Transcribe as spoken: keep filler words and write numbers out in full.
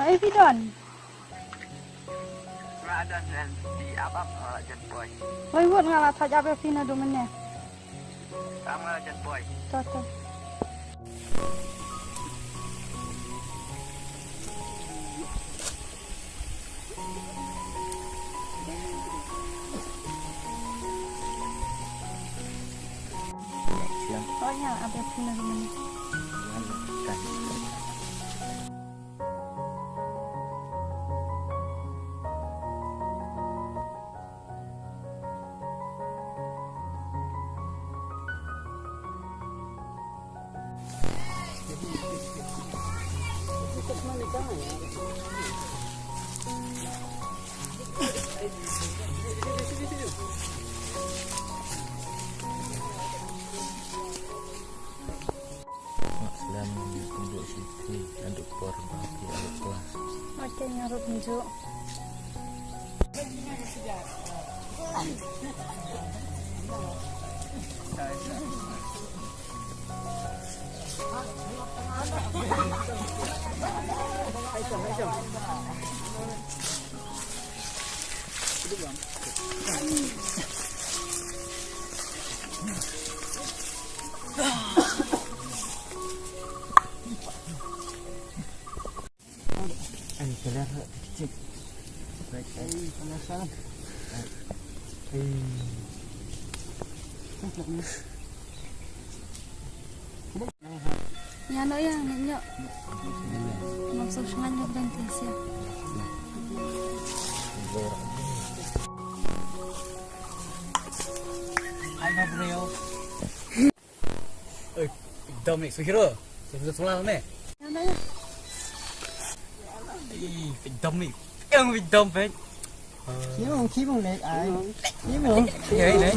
Ei phi don? Nga don, len phi ap ap, nga la jan poi. Wei wut, nga la thaj ap ïa phi naduh mynne. Tam nga la jan poi. To to. Siang. Oh ïa, ap ïa phi naduh mynne. Mak slem, ngi kynduh sha phi naduh por ba phi arut klas. Mak, te ngi arut kumjuh. Ai, keler ha, kecil. Ai, keler sana. Ai. Ïa noh ïa, ngin ïoh. Ngam sngewsynei ïa ka dang te sia. Ai, ma breo. Oi, Dominic, so hero. So so so ne. Ih, Dominic. Yang Dominic. Kimong, kimong ne ai. Kimong. Ye ne.